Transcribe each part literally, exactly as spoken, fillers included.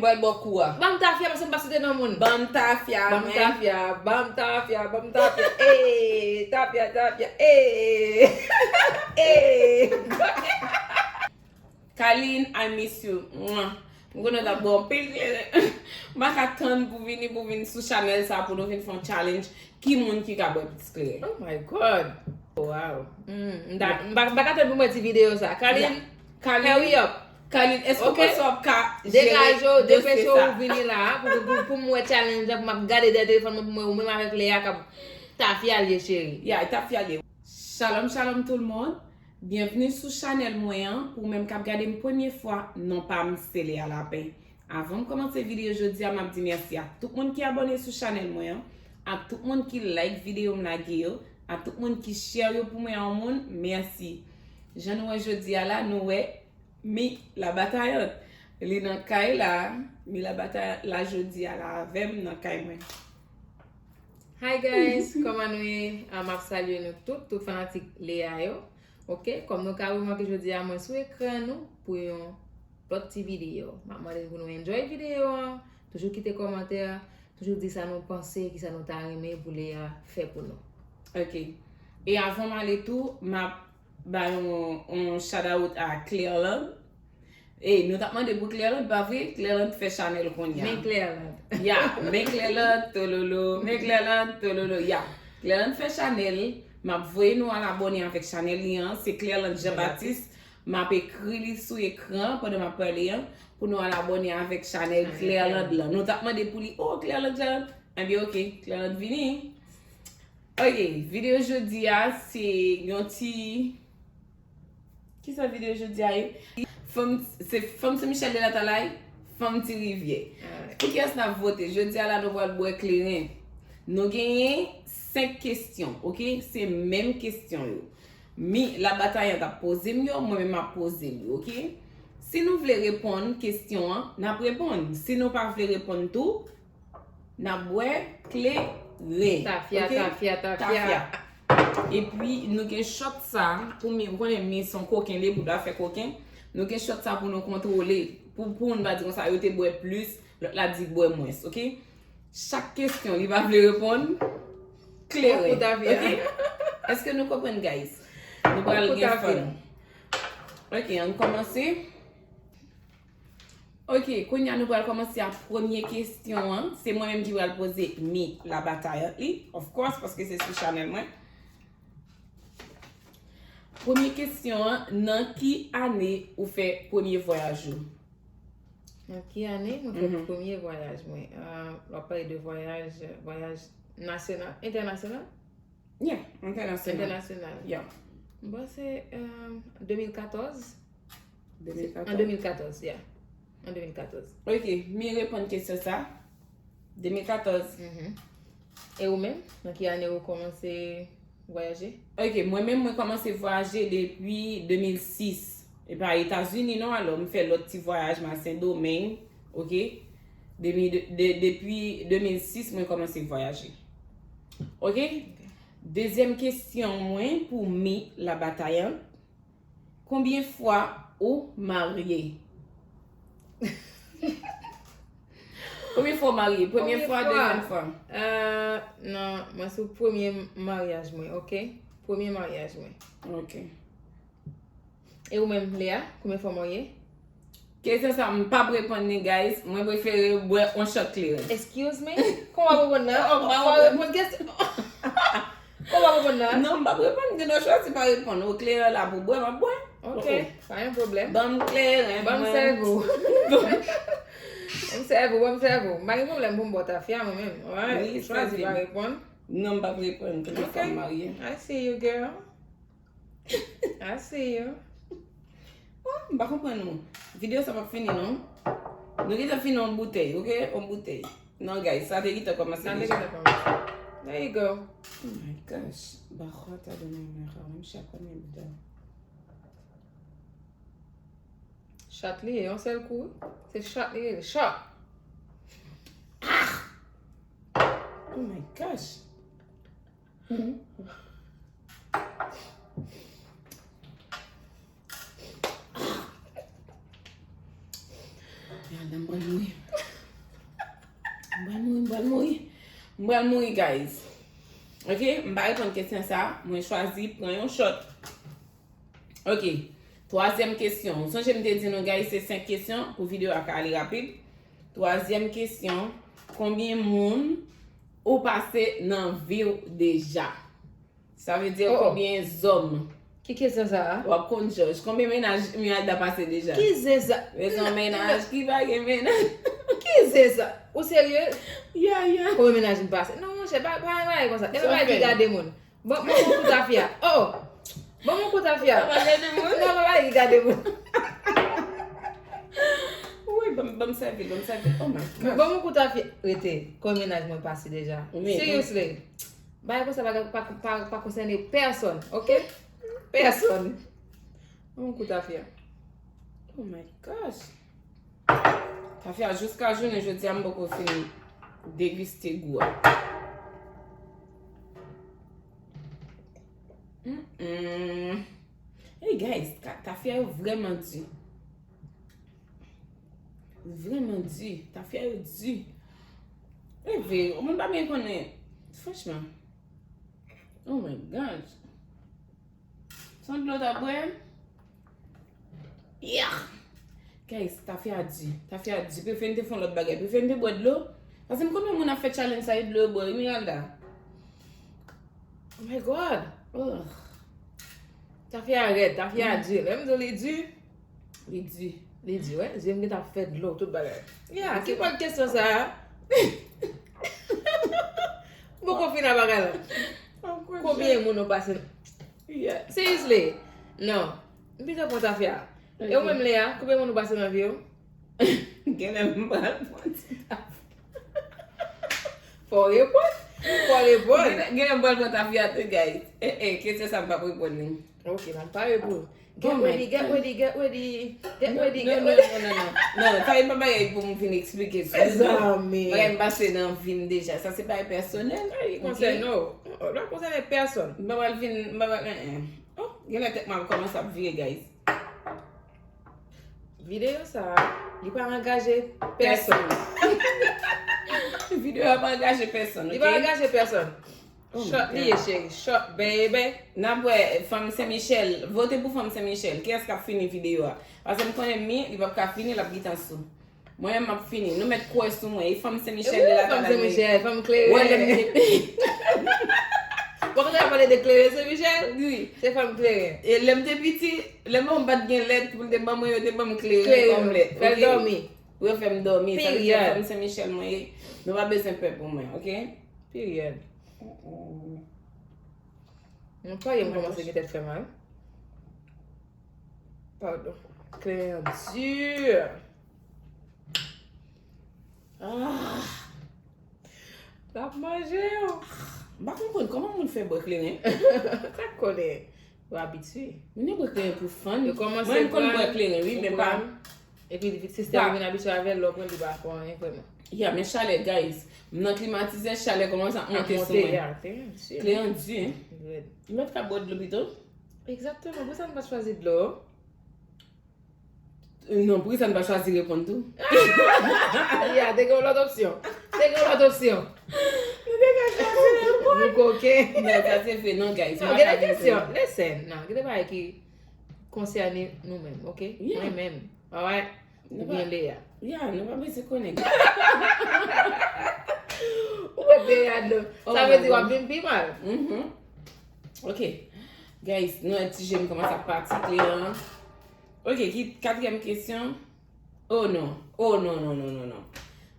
Pral bò kou a. Ban m tafya paske m pa site non moun. Ban m tafya, ban m tafya, ban m tafya, ban m tafya. Ee, tafya, tafya. Ee. Ee. Kalin, I miss you. Mwa. M konnen w t ap bwè anpil kleren. M pa ka tann pou vini, pou vin sou chanèl sa, pou nou vin fè yon challenge. Ki moun ki ka bwè plis kleren? Oh my God. Wow. Mm, m ta- m pa m pa ka tann pou m wè ti videyo sa. Kalin, Kalin, hurry up. Kalin, èske w panse w ap ka jere dosye sa? Degaje w, depeche w, vini la, pou, pou, pou m wè challenge la, pou m ap gade dèyè telefòn mwen, pou m wè ou menm avèk Lea k ap tafya l ye, cheri. Ya, tafya l ye. Shalom, shalom tout le monde. Byenvni sou chanèl mwen an. Pou ou menm k ap gade m premye fwa, non pa m se Lea Lapin. Avan m kòmanse videyo jodi a, m ap di mèsi a tout moun ki abòne sou chanèl mwen an, a tout moun ki like videyo m lage yo, a tout moun ki share yo pou mwen a yon moun, mèsi. Jan nou wè jodi a la, nou wè Mi Labatayant. Li nan kay la, Mi Labatayant la jodi a la avè m nan kay mwen. Hi guys, kòman nou ye? Ah, m ap salye nou tout, tout fanatik Lea yo. Ok, kòm nou ka remake jodi a, mwen sou ekran nou pou yon lòt ti videyo. M ap mande nou pou nou enjoy videyo an, toujou kite kòmantè, toujou di sa nou panse, kisa nou ta renmen pou Lea fè pou nou. Ok. E avan m ale tou, m ap bay yon, yon shout out a Clairland. Ey, nou t ap mande pou Clairland, pa vre? Clairland fè chanèl kounye a. Men Clairland. Ya, men Clairland, tololo, men Clairland, tololo, ya. Clairland fè chanèl, m ap voye nou al abòne avèk chanèl li an, se Clairland Jean Baptiste. M ap ekri li sou ekran pandan m ap pale an, pou nou al abòne avèk chanèl Clairland lan. Nou t ap mande pou li, oh, Clairland, Clairland. Ebyen, ok, Clairland vini. Ok, videyo jodi a, se yon ti Kisa videyo jodi a ye? Fanm, se Fanm Sen Michèl de Latalay, Fanm Ti Rivyè. Pou kiyès n ap vote? Jodi a la, nou pral bwè kleren. Nou genyen senk kesyon, ok? Se menm kesyon yo. Mi Labatayant ap poze m yo, mwen menm m ap poze l yo, ok? Si nou vle reponn kesyon an, n ap reponn. Si nou pa vle reponn tou, n ap bwè kleren. Tafya, ok? Tafya, tafya. Tafya. Epi, nou gen shot sa, pou Mi, ou konnen Mi se yon koken, li bout afè koken. Nou gen shot sa pou nou kontwole. Pou, pou moun pa di konsa, yo te bwè plis, lòt la di bwè mwens, ok? Chak kesyon, li pa vle reponn, kleren, ok? Èske nou konprann, guys? Nou pral gen fun. Ok, ann kòmanse. Ok, kounye a nou pral kòmanse ak premye kesyon an. Se mwen menm ki pral poze Mi Labatayant li, of course, paske se sou chanèl mwen. Premye kesyon an, nan ki ane ou fè premye vwayaj ou? Nan ki ane mwen fè premye vwayaj mwen? Ah, w ap pale de vwayaj, vwayaj nasyonal, entènasyonal? Yeah, entènasyonal. Entènasyonal. Yeah. M panse, euh, de mil katòz. De mil katòz? An de mil katòz, yeah. An de mil katòz. Ok, Mi reponn kesyon sa. De mil katòz. Mhm. E ou menm? Nan ki ane ou kòmanse vwayaje? Ok, mwen menm, mwen kòmanse vwayaje depi de mil sis. E pa Etazini non, alò, m fè lòt ti vwayaj, m al Sendomeng, ok? Depi, de, de, depi de mil sis, mwen kòmanse vwayaje. Ok? Ok. Dezyèm kesyon mwen pou Mi Labatayant. Konbyen fwa ou marye? Konbyen fwa w marye? Premye fwa, dezyèm fwa? Euh, non, mwen sou premye maryaj mwen, ok? Premye maryaj mwen. Ok. E ou menm, Lea, konbyen fwa w marye? Kesyon sa, m p ap reponn li, guys. Mwen prefere bwè yon shot kleren. Excuse me? Kòman w ap reponn nan? Kòman w ap reponn kesyon? Kòman w ap reponn nan? Non, m p ap reponn. Gen dwa chwazi pa reponn. O, kleren la pou bwè, m ap bwè. Ok, pa gen pwoblèm. Ban m kleren. Ban m sèvi w. Ban m sèvi w, ban m sèvi w. M pa gen pwoblèm pou m bwè tafya mwen menm. Alright. Chwazi pa reponn. Non, m p ap reponn. Premye fwa m marye. I see you, girl. I see you. Oh, m pa konprann ou. Videyo sa p ap fini, non. Nou gentan fini yon boutèy, ok? Yon boutèy. Non, guys, sa te gentan kòmanse deja. Sa te gentan kòmanse. There you go. Oh my gosh. Barrota de Neymar, mwen chak ane bda. Chat li ye, yon sèl kou. Se chat li ye, chat. Ah! Oh my gosh. Al nan mwen, wi. M pral mouri, guys. Ok, m pa reponn kesyon sa, mwen chwazi pran yon shot. Ok, twazyèm kesyon. Ou sonje m te di nou, guys, se senk kesyon pou videyo a ka ale rapid. Twazyèm kesyon, konbyen moun ou pase nan vi w deja? Sa vle di konbyen zòm? Ki kesyon sa a? W ap konn jòj. Konbyen mennaj Miralda pase deja? Ki zen sa? Rezon mennaj ki pa gen mennaj. Ki zen sa? Ou serye? Ya, ya. Konbyen mennaj m pase? Non, monchè, pa, pa, pa, pa konsa. E pa ki gade moun. Bon, bon, bon, kout afya. Oh! Bon, bon, kout afya. Pa gade moun. Non, pa, pa ki gade moun. Wi, ban m, ban m sèvi, ban m sèvi. Oh my gosh. Bon, bon, kout afya. Rete. Konbyen mennaj mwen pase deja? Seriously. Bagay konsa pa, pa, pa, pa konsène pèsonn, ok? Pèsonn. Yon kou tafya. Oh my gosh. Tafya, jiska jounen jodi a, m poko fin degiste gou a. Mm-mm. Hey guys, ka- tafya yo vrèman di. Vrèman di. Tafya yo di. E vre, moun pa byen konnen. Franchman. Oh my gosh. Se yon dlo w t ap bwè? Yeah! Guys, tafya di. Tafya di. Prefere n te fè yon lòt bagay. Prefere n te bwè dlo. Paske m konn yon moun ap fè challenge sa, e dlo yo bwè, wi, Miralda. Oh my God. Ugh. Tafya rèd, tafya di. Lè m di w li di, li di. Li di, wè. Zye m gentan ap fè dlo, tout bagay. Ya, ki pòt kesyon sa a? M poko fin a bagay la. Konbyen moun ou pase? Yeah. Seriously? Non. M pito pran tafya. E ou menm, Lea, konbyen moun ou pase nan vi w? Genlè m pral pran ti tafya. Fò w reponn. Fò w reponn. Genlè, genlè m pral pran tafya tou, guys. Eh, eh, kesyon sa m p ap reponn li. Ok, m ap pare pou. Get ready, get ready, get ready. Get ready, get ready. Non, non, non, non. Non, sa e pa bagay pou m vin eksplike sou. Mezanmi. Bagay m pase nan vi m deja. Sa se bagay pèsonèl. Sa e konsène w. Ou pa konsène pèsonn. M pa pral vin, m pa pral, eh, eh. Oh, genlè tèt mwen ap kòmanse ap vire, guys. Videyo sa a, li pa angaje pèsonn. Videyo a pa angaje pèsonn, ok? Li pa angaje pèsonn. Oh my God. Shot li ye, cheri. Shot, baby. N ap wè, fanm Sen Michèl. Vote pou fanm Sen Michèl. Kiyès k ap fini videyo a? Paske m konnen mi, li p ap ka fini, l ap gentan sou. Mwen menm m ap fini. Nou mèt kwè sou mwen. E fanm Sen Michèl de la fanm Sen Michèl, fanm kleren. Wè, lè m te Ou pa konn pale de kleren Sen Michèl? Wi. Se fanm kleren. E lè m te piti, lè manman m pa t gen lèt pou l te ban mwen, yo te ban m kleren kòm lèt. Fè l dòmi. Pou yo fè m dòmi. Sa vle di fanm Sen Michèl mwen ye. Nou pa bezwen pè pou mwen, ok? Period. Mm-mm. Mwen pa ye m kòmanse gen tèt fè mal. Padon. Kleren an di. Ah. L ap manje yo. M pa konprann kòman moun fè bwè kleren. Sa k konnen? Yo abitye. Moun yo bwè kleren pou fun. Yo kòmanse pran. Mwen, m konn bwè kleren, wi, men pa. Epi sistèm ou vin abitye avè l, lè w pran li pa fè anyen vrèman. Ya, men chalè, guys. M nan klimatizè, chalè kòmanse ap monte sou mwen. Ap monte, ya, kleren an di, hein? Kleren an di, hein? Red. Ou mèt ka bwè dlo pito? Egzakteman, poukisa n pa chwazi dlo? Non, poukisa n pa chwazi reponn tou? Ya, te gen yon lòt opsyon. Te gen yon lòt opsyon. Nou te ka chwazi reponn. Nou koken. Non, sa se vre, non, guys. Non, gen de kesyon. Listen, non, gen de bagay ki konsène nou menm, ok? Yeah. Mwen menm. Alright? Oubyen Lea. Yeah, nou pa bezwen konnen. Ou wè Lea dlo. Sa vle di w ap vin pi mal. Mhm. Ok. Guys, nou wè ti je m kòmanse ap pati kleren an. Ok, ki katriyèm kesyon? Oh non. Oh non, non, non, non, non.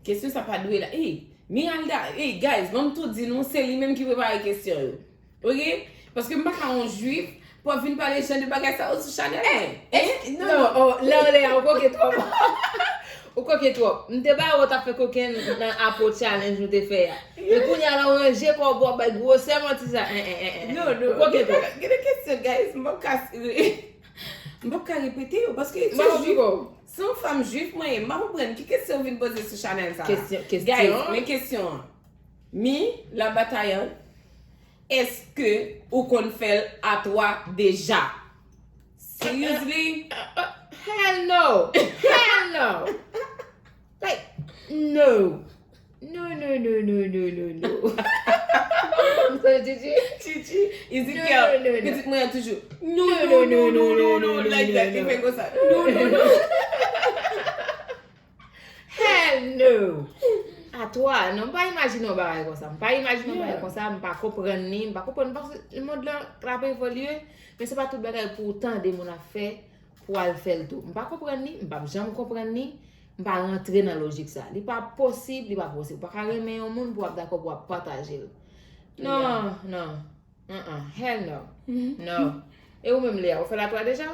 Kesyon sa pa dwe la. Ey, Miralda, ey, guys, ban m tou di nou, se li menm ki prepare kesyon yo. Ok? Paske m pa ka yon jwif pou ap vin pale jan de bagay sa yo sou chanèl mwen. Hein? Non, oh, Lea, Lea, ou koken twòp. Ou koken twòp. M te ba ou t ap fè koken nan apot challenge nou te fè a. Men kounye a la, ou ranje kò w pou w ap bay gwosè manti sa. Hein, hein, hein, hein. Non, non. Ou koken twòp. Gen de kesyon, guys, m p ap ka, m p ap ka repete yo, paske se jwif. Se yon fanm jwif mwen ye, m pa konprann ki kesyon w vin poze sou chanèl sa a. Kesyon, kesyon. Guys, men kesyon an. Mi, la bataillante, èske ou konn fè l a twa deja? Seriously? Hell no! Hell no! Like, no! No, no, no, no, no, no, no. Sa Gigi? Gigi, Ezekiel, pitit mwen an toujou. No, no, no, no, no, no, like that. Li fè konsa. No, no, no. Hell no! A twa, non, m pa imajine yon bagay konsa. M pa imajine yon bagay konsa, m pa konprann li, m pa konprann, paske mond lan trap evolye, men se pa tout bagay pou w tande moun ap fè, pou w al fè l tou. M pa konprann li, m p ap janm konprann li, m pa rantre nan lojik sa. Li pa posib, li pa posib. Ou pa ka renmen yon moun pou w ap dakò pou w ap pataje l. Non, non. Uh-uh. Hell no. No. E ou menm, Lea, ou fè l a twa deja?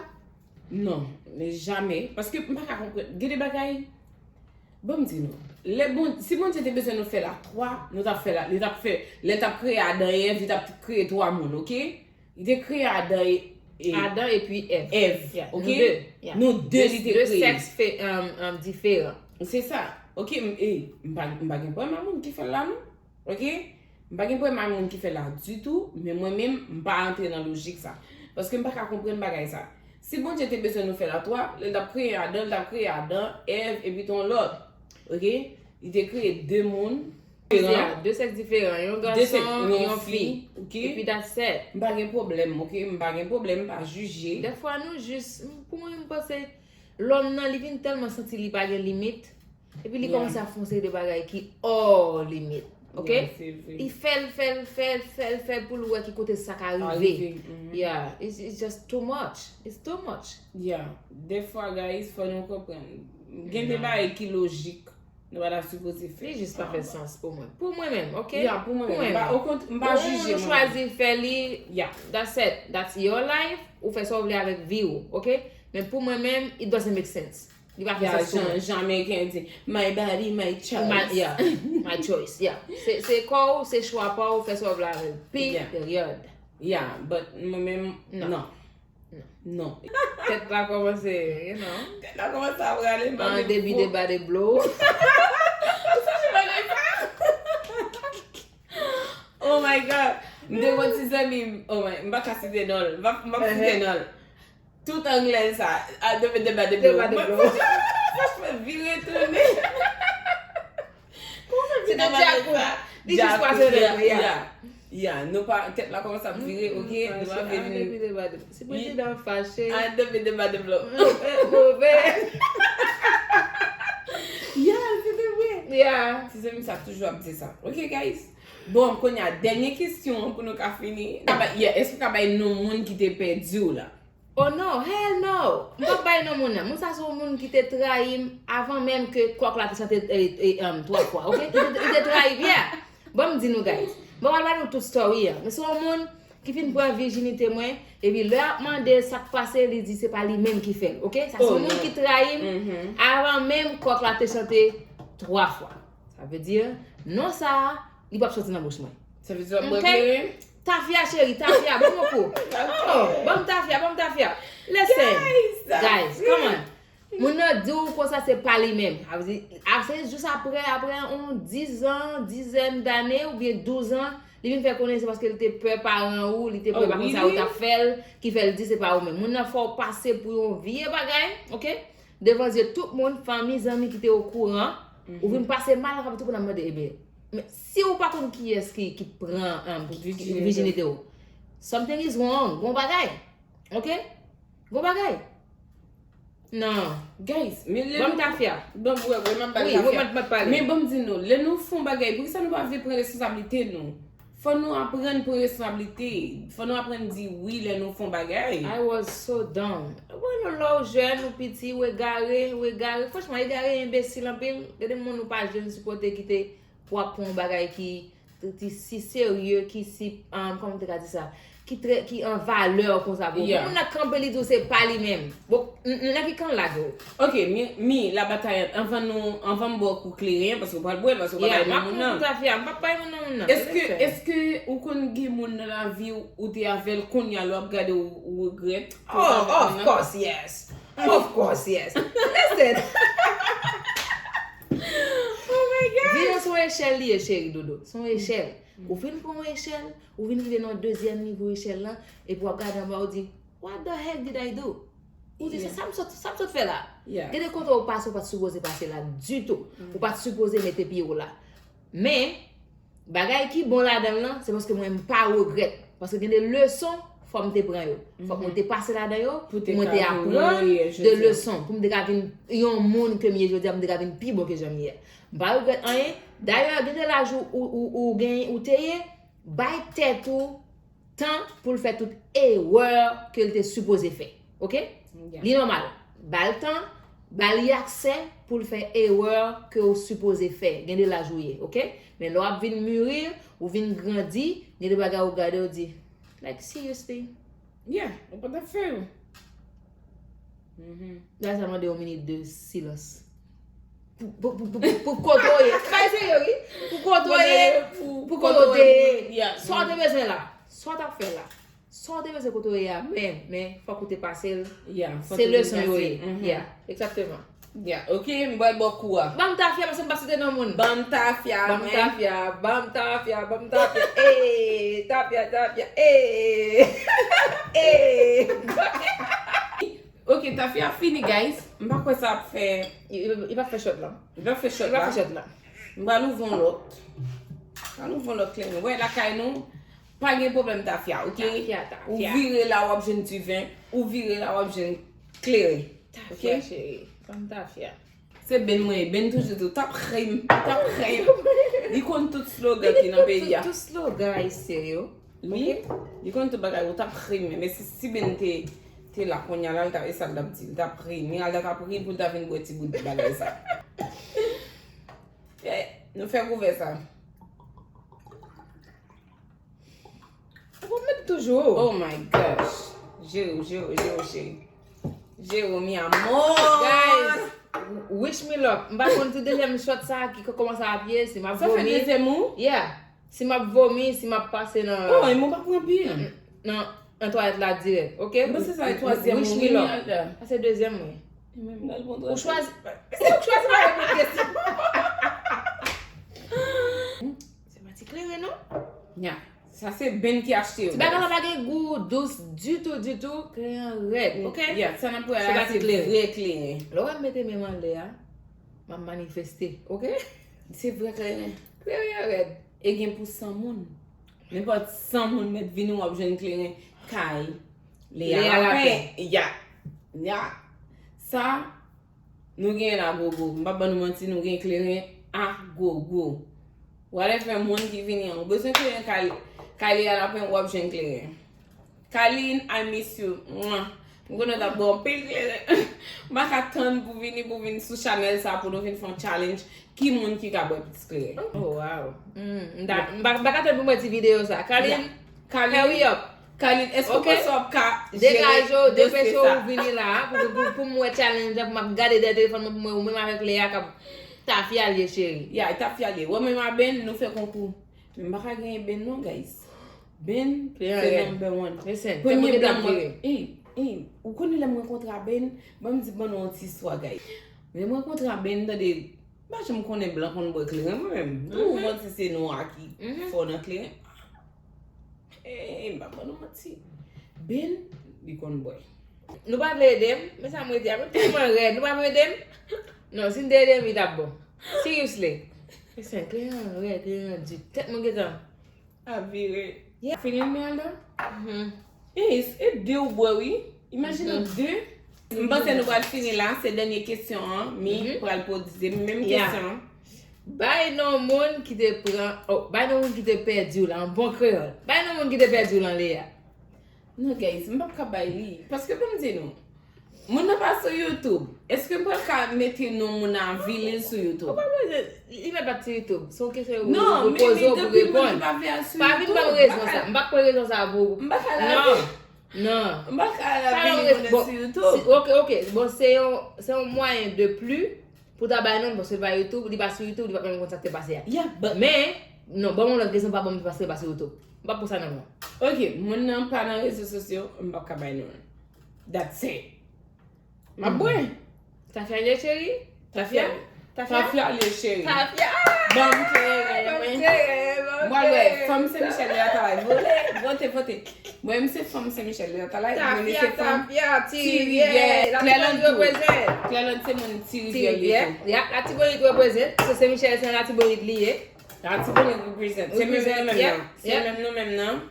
Non, men jamè. Paske m pa ka konprann. Gen de bagay, ban m di nou. Lè bon, si Bondye te bezwen nou fè l a twa, nou t ap fè l a, li t ap fè, lè l t ap kreye Adan e Èv, li t ap kreye twa moun, oke? Li te kreye Adan e, e Adan epi Èv. Èv, Yeah, oke? Nou de. Yeah. Nou de li te De kreye. Sèks fe, um, um, diferan. Se sa. Oke, m, e, m pa, m pa gen pwoblèm a moun ki fè l la, non. Oke? M pa gen pwoblèm a moun ki fè l la ditou, men mwen menm, m pa antre nan lojik sa. Paske m pa ka konprann bagay sa. Si Bondye te bezwen nou fè l a twa, lè l t ap kreye Adan, l t ap kreye Adan, Èv, epi t on lòt. Oke? Li te kreye de moun diferan. Yeah, de sèks diferan. Yon gason, yon fi. Oke? Epi that's it. M pa gen pwoblèm, oke? M pa gen pwoblèm, m pa jije. Dèfwa nou jis, pou mwen, m panse, lòm nan, li vin tèlman santi li pa gen limit, epi li kòmanse ap fè yon seri de bagay ki hors limit. Oke? Yeah, se vre. Li fè l, fè l, fè l, fè l, fè l pou l wè ki kote sa ka Ka rive. rive, mhm. Yeah, it's, it's just too much. It's too much. Yeah. Dèfwa, guys, fò nou konprann. Gen de bagay ki lojik. Nou pa ta sipoze fè. Li jis pa fè sans pou mwen. Pou mwen menm, oke? Yeah, pou mwen menm. M pa, okont-, m pa Pou jije ou mwen. Chwazi fè li, Yeah. That's it. That's your life. Ou fè sa w vle avèk vi w, oke? Men pou mwen menm, it doesn't make sense. Li pa fè Yeah, sans pou jan, mwen. jan Ameriken di, my body, my choice. My, yeah, my choice, yeah. Se, se kò w, se chwa pa w, fè sa w vle avè l. Yeah. Period. Yeah, but mwen menm, Non. non. Non. Tèt la kòmanse, you know. Tèt la kòmanse ap rale, m pa An menm debi fò. Deba de blow. Oh my God. M te konn ti zanmi m, oh my, m pa ka site non l. M pa, m pa site non l. Tout anglè sa, a debe deba de Deba de blow. blow. Mwen, franchman, vire tounen. Kòman Se vin nan pale djakout. sa? Li jis Djakout, pase yeah, lè, yeah. Yeah. Yeah, nou pa, tèt la kòmanse ap vire, oke? Nou pa vin Depi Deba de blow. Si prezidan fache, a debe deba de blow. Move. Yeah, se te vre. Yeah. Ti zanmi sa toujou ap di sa. Oke, guys? Bon, kounye a, dènye kesyon pou nou ka fini. Kaba, yeah, èske w ka bay non moun ki te pèdi w la? Oh no, hell no! M p ap bay non moun nan. Moun sa se yon moun ki te trayi m avan menm ke kòk la te chante e, e, um, twa fwa, oke? Li te, li te trayi m, yeah! Ban m di nou, guys. Bon, m pral ba nou tout story an. Men se yon moun ki fin pran vijinite mwen, epi lè y ap mande sa k pase, li di se pa li menm ki fè l, oke? Sa se Oh, yon moun non. Ki trayi m avan menm kòk la te chante twa fwa. Sa vle di, non sa a, li p ap soti nan bouch mwen. Sa vle di w ap Ok. Bwè kleren? Tafya, cheri, tafya, ban m yon kou. Oh, ban m tafya, ban m tafya. Listen, Guys, guys, come on. Moun nan di w konsa se pa li menm. Sa vle di, a, se jis apre, apre yon dizan, dizèn dane oubyen douz an, li vin fè konnen se paske li te pè paran ou, li te pè Oh, pa konn sa really? Ou t ap fè l, ki fè l di se pa ou menm. Moun nan fè w pase pou yon vye bagay, oke? Devan zye tout moun, fanmi, zanmi ki te okouran, ou vin pase mal, ansanm tout moun ap mande, ebyen, men si ou pa konn kiyès ki, ki pran um, ki- ki- Vijinite. Vijinite ou, something is wrong, gon bagay, oke? Gon bagay. Non. Guys, men lè Ban m nou- tafya. Ban m, wè, wè, m ap bay Wi, tafya. wè, m ap, m ap pale. Men ban m di nou, lè nou fè yon bagay, poukisa nou pa vle pran responsablite nou? Fò nou aprann pran responsablite. Fò nou aprann di wi lè nou fè yon bagay. I was so dumb. Wè, nou lè w jèn, ou piti, ou egare, ou egare. Franchman, egare, enbesil anpil. Gen de moun ou pa jwenn sou kote ki te pou ap pran yon bagay ki, ki si serye, ki si, um, kòman m te ka di sa? Ki trè, ki an valè konsa pou ou. Yeah. Moun nan kanpe, li di w se pa li menm. Bon, n- n- nan ki kan l lage w? Ok, mi, mi, la batayant, anvan nou, anvan m ba w kou kleren, paske w pral bwè l, paske w pa Yeah, bay m non ap moun pran nan. Tafya, m p ap bay moun nan moun nan. Èske, Listen. Èske ou konn gen moun nan lavi w, ou te avè l, kounye a lè w ap gade w, ou regrèt? Oh, of course, yes. Of course, yes. Listen. Oh my God! Vi an se yon echèl li ye, cheri dodo. Se yon echèl. Ou fin pran yon echèl, ou vin rive nan yon dezyèm nivo echèl lan, epi w ap gade anba, ou di, what the heck did I do? Ou di, se Yeah. Sa m sot, sa m sot fè la? Yeah. Gen de kote ou pase, ou pa t sipoze pase la ditou. Ou pa t sipoze mete pye w la. Men, bagay ki bon ladan l lan, se paske mwen m pa regrèt. Paske gen de leson, fò m te pran yo. Fòk mwen te pase ladan yo, pou mwen te aprann de leson, pou m te ka vin yon moun ke m ye jodi a, pou m te ka vin pi bon ke jan m ye a. M pa regrèt anyen. Dayè, gen de laj ou, ou, ou, ou gen, ou te ye, bay tèt ou tan pou l fè tout erè ke l te sipoze fè. Oke? Li nòmal. Ba l tan, ba li aksè pou l fè erè ke w sipoze fè. Gen de laj ou ye, oke? Men lè w ap vin miri, ou vin grandi, gen de bagay ou gade, ou di, like, seriously? Yeah, ou pa t ap fè yo. Dayè sa mande yon minit de silans. Pou, pou, pou, pou, pou kote w ye. Bay serye, wi. Pou kote w ye. Pou kote w te ye. Sa w te bezwen la. Sa w t ap fè la. Sa w te bezwen kote w ye a. Men, men, fòk ou te pase l. Se leson yo ye. Yeah, egzakteman. Yeah, ok, m pral ba w kou a. Ban m tafya, paske m pa site non moun. Ban m tafya, ban m tafya, ban m tafya, ban m tafya. Ee, tafya, tafya, ee. Ee. Ok, tafya fini, guys. M pa kwè sa ap fè. Li, li, li pa fè shot la. Li pa fè shot la. Li pa fè shot la. M pral ouvri yon lòt. M pral ouvri yon lòt kleren. Wè, lakay nou, pa gen pwoblèm tafya, ok? Tafya, tafya. Ou vire la, w ap jwenn diven. Ou vire la, w ap jwenn kleren. Ok? Tafya, cheri. Ban m tafya. Se Ben mwen ye. Ben toujou di w t ap ri m, t ap ri m. Li konn tout slogan ki nan peyi a. Tout, tout slogan ayisyen yo. Wi, li konn tout bagay, ou t ap ri m. Men si, si Ben te, te la kounye a la, l ta, e sa l t ap di, l t ap ri m. Miralda t ap ri pou l ta vin bwè ti bout bagay sa. Eh, nou fè kouvè sa. Ou met toujou. Oh my gosh. Jere w, jere w, jere w, cheri. Jere w, mi amor. Guys, wish me luck. M pa konn si dezyèm shot sa ki kòmanse ap ye, si m ap vomi. Sa fè dezyèm ou? Yeah. Si m ap vomi, si m ap pase nan. Oh, e mwen pa pran anpil. Nan, nan twalèt la dirèk, ok? M panse sa e twazyèm ou, wi, Miralda. Sa se dezyèm mwen. Ou chwazi. Se ou k chwazi pa reponn kesyon. Se pa ti kleren, non? Nya. Sa se Ben ki achte yo. Ti bagay la pa gen gou dous ditou, ditou. Kleren an rèd, ok? Yeah, sa n ap wè a, se vre kleren. Lè w wè m mete men m anlè a, m ap manifeste, ok? Se vre kleren. Kleren an rèd. E gen pou san moun. Nenpòt san moun mèt vini, w ap jwenn kleren kay Lea Lapin. Ya. Ya. Sa, nou genyen l a gogo. M p ap ban nou manti, nou gen kleren a gogo. Whatever moun ki vini an, ou bezwen kleren kay, kay Lea Lapin, w ap jwenn kleren. Kalin, I miss you. Mwah. M konnen w t ap bwè anpil kleren. M pa ka tann pou vini, pou vin sou chanèl sa, pou nou vin fè yon challenge. Ki moun ki ka bwè plis kleren? Oh, wow. Mm, m ta, m pa, m pa ka tann pou m wè ti videyo sa. Kalin, Kalin, hurry up. Kalin, èske w panse w ap ka jere dosye sa? Degaje w, depeche w, vini la, pou, pou, pou m wè challenge la, pou m ap gade dèyè telefòn mwen, pou m wè ou menm avèk Lea k ap tafya l ye, cheri. Ya, tafya l ye. Ou menm a Ben, nou fè konkou. Men m pa ka genyen Ben non, guys. Ben, se number one. Premye blan mwen. Ey, ey, ou konnen lè m rankontre a Ben, ban m di, ban nou yon ti istwa, guys. Lè m rankontre a Ben, tande, m pa janm konnen blan konn bwè kleren, mwen menm. Tou, ou manti se nwa ki fò nan kleren. Ey, m pa ban nou manti. Ben, li konn bwè. Nou pa vle ede m, men sa m rete a, mwen tèlman rèd, nou pa vle ede m. Non, si n te ede m, li t ap bon. Seriously. Mezanmi, kleren an rèd, kleren an di. Tèt mwen gentan ap vire. Yeah. Fini, Miranda? Mhm. E, e de ou bwè, wi. Imajine w de. M panse nou pral fini la. Se dènye kesyon an. Mi pral poze menm kesyon an. Bay non moun ki te pran, oh, bay non moun ki te pèdi w la, an bon kreyòl. Bay non moun ki te pèdi w lan, Lea. Non, guys, m p ap ka bay li. Paske, ban m di nou, moun nan pa sou YouTube. Èske m pral ka mete non moun nan, vini l sou YouTube? Ou pa bezwen, li mèt pa t sou YouTube. Se yon kesyon yo poze w pou reponn. Pa vin ban m rezon sa. M p ap pran rezon sa pou ou. M pa ka lave. Non. Non. M pa ka lave li konnen sou YouTube. Ok, ok. Bon, se yon, se yon mwayen de pli pou ta bay non, paske li pa YouTube, li pa sou YouTube, li pa menm konn sa k te pase a. Yeah, but men, non, ban m yon lòt rezon, pa ban m paske li pa sou YouTube. M p ap pran sa nan men w. Ok, moun nan pa nan rezo sosyo, m p ap ka bay non l. That's it. M ap bwè. Tafya l ye, cheri? Tafya? Tafya? Tafya l ye, cheri. Tafya! Ban m kleren, ban m kleren, ban m kleren. M pral wè, fanm Sen Michèl Lea Talay. Vole, vote, vote. Mwen menm se fanm Sen Michèl Lea Talay, mwen menm se fanm Ti Rivyè. Klèlòt tou. Klèlòt se moun Ti Rivyè li ye tou. Ya, Latibonit reprezent. Se Sen Michèl, se nan Latibonit li ye. Haiti Bonnet represent. Se menm nan menm nan. Se menm nan menm nan.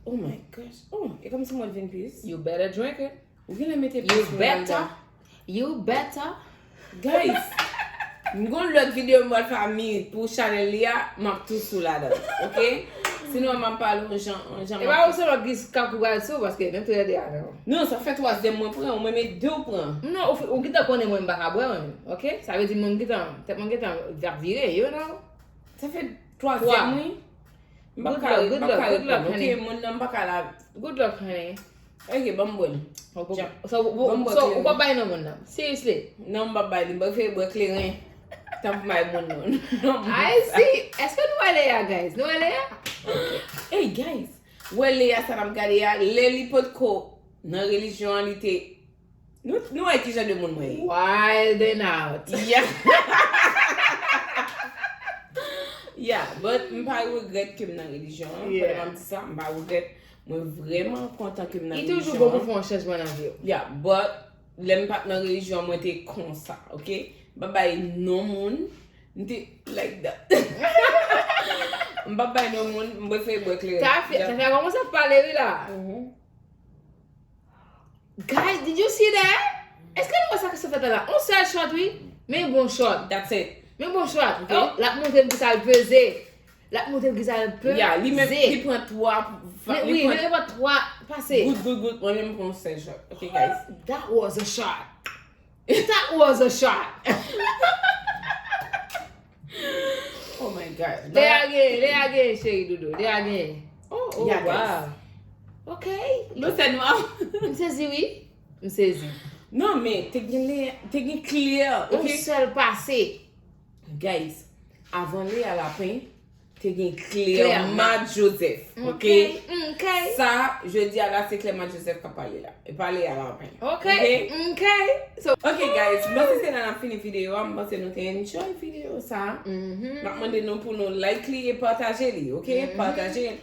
Oh my gosh. Oh, e kòmsi mwen vin plis. You better drink it. Ou genlè mete plis. You better. You better. Guys, m gon lòt videyo m pral fè a minit pou chanèl li a, m ap tou sou ladan, ok? Sinon, m ap pale yon jan, yon jan. E pa ou sèlman ki s-, ka kou pral sou, paske menm tou lè de a, non. Non, sa fè twazyèm mwen pran, ou menm e de w pran. Non, ou, ou gentan konnen mwen m pa ka bwè, mwen, ok? Sa vle di mwen m gentan, tèt mwen gentan ap vire, you know? Sa fè twazyèm, wi. M pa ka, m pa ka reponn, ok? Moun nan m pa ka la. Good luck, honey. Ok, ban m bwè l. So, ou pa bay non moun nan. Seriously. Non, m pa bay li. M prefere bwè kleren. Tanpri bay moun nan. Non, I see. Èske nou wè Leya, guys? Nou wè Leya? Hey, guys. Wè Leya sa n ap gade a. Lè li potko nan relijyon an, li te Nou, nou wè ki jan de moun mwen ye. Wild and out. Yeah. Yeah, but m pa regrèt ke m nan relijyon an. Yeah. Pandan m ap di sa, m pa regrèt. Mwen vrèman kontan ke m nan relijyon an. Li toujou bon pou fè yon chanjman nan vi w. Yeah, but lè m pa t nan relijyon an, mwen te konsa, ok? M pa bay non moun. M te like that. M pa bay non moun, m prefere bwè kleren. Tafia, Tafia kòmanse ap pale, wi, la. Mhm. Guys, did you see that? Èske nou wè sa ki sot fèt la? On sèl shot, wi. Men bon shot. That's it. Men bon shot. Ok. Oh, l ap montre m ki sa l peze. L ap montre m ki sa l peze. Yeah, li menm, li pran twa, li pran twa pase. Gout, gout, gout. Mwen menm, m pran on sèl shot. Ok, guys. That was a shot. That was a shot. Oh my God. Lea gen, Lea gen, cheri doudou. Lea gen. Oh, oh, yeah, wow. Ok. Yo, sè nwa. M sezi, wi. M sezi. Non, men, te gen Lea, te gen Claire, ok? Yon sèl pase. Guys, avan Lea Lapin, te gen Clermont Joseph, ok? Ok, ok. Sa, jodi a la, se Clermont Joseph k ap pale la. E pa Lea Lapin. Ok, ok. So, ok, guys, m panse se la n ap fini videyo a. M panse nou te enjoy videyo sa. Mhm. M ap mande nou pou nou like li e pataje li, ok? Mhm. Pataje.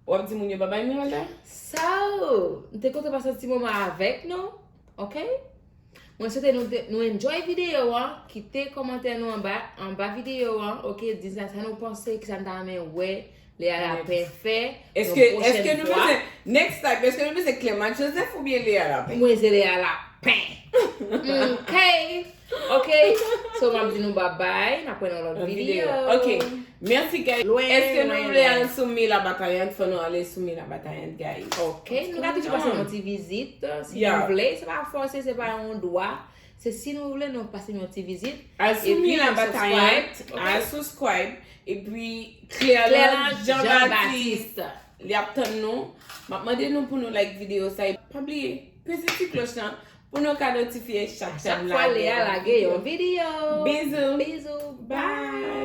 W ap di moun yo babay, Miranda? So, m te kontan pase yon ti moman avèk nou, ok? Mwen swete nou te, nou enjoy videyo an. Kite kòmantè nou anba, anba videyo an, ok? Di sa, sa nou panse, ki sa n ta renmen wè Lea Lapin fè yon pwochèn fwa. Èske, èske nou bezwen, next time, èske nou bezwen Clermont Joseph oubyen Lea Lapin? Mwen se Lea Lapin. Ok. Ok. So, m ap di nou babay. N ap wè nan lòt videyo. Ok. Mèsi, guys. Èske nou vle al sou Mila Batayant? Fò nou ale sou Mila Batayant, guys. Ok. Nou ka toujou pase yon ti vizit, si nou vle. Se pa fòse, se pa yon dwa. Se si nou vle, nou pase yon ti vizit. Al sou Mila Batayant, al subscribe, epi Claire Jean Baptiste. Li ap tann nou. M ap mande nou pou nou like videyo sa. E pa bliye, peze ti klòch lan pou nou ka notifye chak tan m lage yon videyo. Bizou. Bizou. Bye.